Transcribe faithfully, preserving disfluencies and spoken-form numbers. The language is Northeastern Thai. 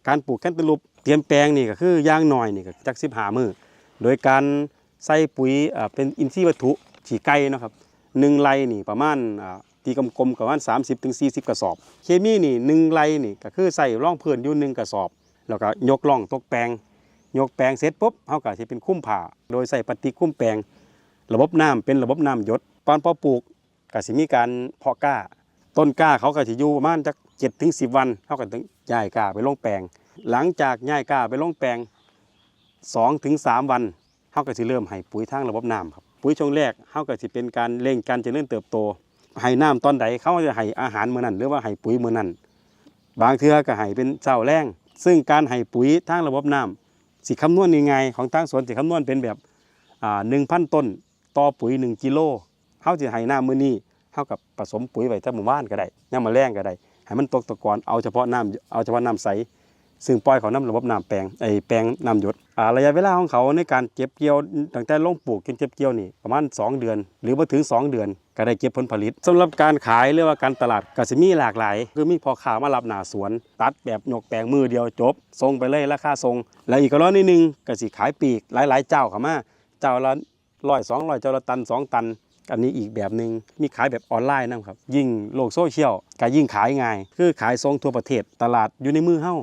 การปลูกแคนตาลูปเตรียมแปลงนี่ก็คืออย่างน้อยนี่ก็จักสิบห้ามื้อ โดยการใส่ปุ๋ย อ่า เป็นอินทรีย์วัตถุขี้ไก่เนาะครับ หนึ่งไร่นี่ประมาณ อ่า ตีกลมๆ ประมาณสามสิบถึงสี่สิบกระสอบ เคมีนี่หนึ่งไร่นี่ก็คือใส่รองพื้นอยู่หนึ่งกระสอบ แล้วก็ยกร่องตกแปลง ยกแปลงเสร็จปุ๊บ เฮาก็สิเป็นคลุมผ้า โดยใส่พลาสติกคลุมแปลง ระบบน้ำเป็นระบบน้ำหยด ตอนพอปลูกก็สิมีการเพาะกล้า ต้นกล้าเขาก็สิอยู่ประมาณจักเจ็ดถึงสิบวัน เฮาก็ต้องย้ายกล้าไปลงแปลง หลังจากย้ายกล้าไปลงแปลง สองถึงสามวัน เฮาก็สิเริ่มให้ปุ๋ยทางระบบน้ำครับ ปุ๋ยช่วงแรกเฮาก็สิเป็นการเร่งการเจริญเติบโต ให้น้ำตอนใด เขาจะให้อาหารมื้อนั้น หรือว่าให้ปุ๋ยมื้อนั้น บางเทื่อก็ให้เป็นเช้าแลง ซึ่งการให้ปุ๋ยทางระบบน้ำสิคำนวณง่ายๆ ของทางสวนสิคำนวณเป็นแบบ อ่า หนึ่งพันต้นต่อปุ๋ยหนึ่งกิโล เฮาสิให้น้ำมื้อนี้ เฮาก็ผสมปุ๋ยไว้แต่มื้อวานก็ได้ ยามมื้อแลงก็ได้ ให้มันตกตะกอน เอาเฉพาะน้ำ เอาเฉพาะน้ำใส ซึ่งปล่อยเขานำระบบน้ำแปลง ไอ้แปลงน้ำหยด อ่า ระยะเวลาของเขาในการเก็บเกี่ยว ตั้งแต่ลงปลูกจนเก็บเกี่ยวนี่ประมาณสองเดือน หรือบ่ถึงสองเดือน ก็ได้เก็บผลผลิต สำหรับการขายหรือว่าการตลาดก็สิมีหลากหลาย คือมีพ่อค้ามารับหน้าสวน ตัดแบบยกแปลงมื้อเดียวจบ ส่งไปเลยราคาส่ง แล้วอีกกรณีหนึ่งก็สิขายปลีก หลายๆเจ้าเข้ามา เจ้าละร้อยสองร้อย เจ้าละตันสองตัน อันนี้อีกแบบหนึ่ง มีขายแบบออนไลน์นำครับ ยิ่งโลกโซเชียลก็ยิ่งขายง่าย คือขายส่งทั่วประเทศ ตลาดอยู่ในมือเฮา